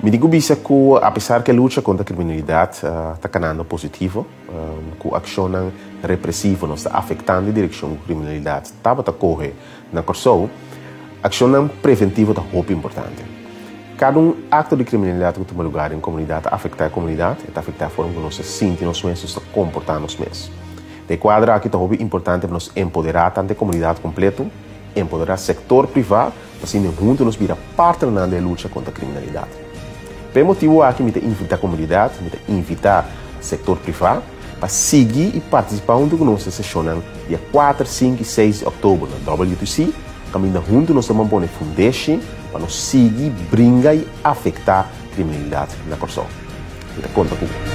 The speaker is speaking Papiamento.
Mi tin ku bisa ku apesar ku e lucha kontra kriminalidat ta kanando positivo, ku akshonnan represivo nos ta afektando e direkshon ku kriminalidat tabata kohe na Kòrsou, akshonnan preventivo ta hopi importante. Kada un akto di kriminalidat ku tuma lugar den komunidat ta afektá e komunidat, e ta afektá e forma ku nos ta sinti nos mes, nos ta komportá nos mes. Den e kuadro aki ta hopi importante pa nos empoderá tantu e komunidat kompleto, empoderá sektor privá, pa asina huntu nos bira partnernan den e lucha kontra kriminalidat. Pa e motibu aki mi ta invitá komunidat, mi ta invitá sektor privá pa sigui i partisipá huntu ku nos den seshonnan dia kuater, sinku i seis di òktober na WTC, kaminda huntu nos ta ban pone fundeshi pa nos sigui bringa i afektá kriminalidat na Kòrsou. Mi ta konta ku bo.